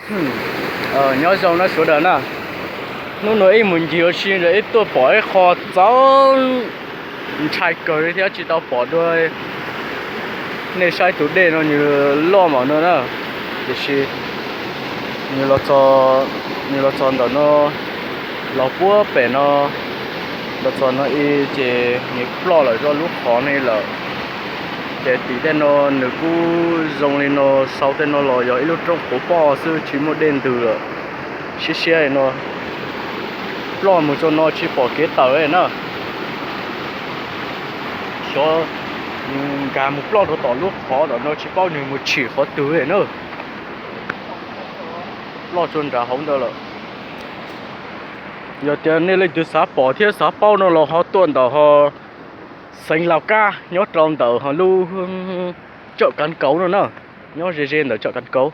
Nyob zoo na sawv daws na, hnub no ib mus ncig ua si ntawd ib tuaj pom ib qho txaus ntshai kawg li thiab tsis tau pom dua. Nej saib tus dej no nws loj npaum no na, tiam sis nws los txog ntawm no, los puag pem no, los txog no ib ces nws ploj lawm zoj lub qhov no lawm. Ces tim tej no nws kuj zoo li no, sau tej no los yog ib lub roob quav poj xwb tsis muaj dej ntws lawm. Siab siab li no, ploj mus txog no tsis pom kev tawm na. Xyov nkag mus ploj rau tom lub qhov tom no tsis paub nws mus tshwm qhov twg na. Ploj txog nram hauv ntawd lawm. Yog tias nej leej twg xav pom thiab xav paub no los ho tuaj ntawm ho xeev Laus Kab nyob rau ntawm ho lub tsawm Kav Kauv no na, nyob ze ze ntawm tsawm Kav Kauv.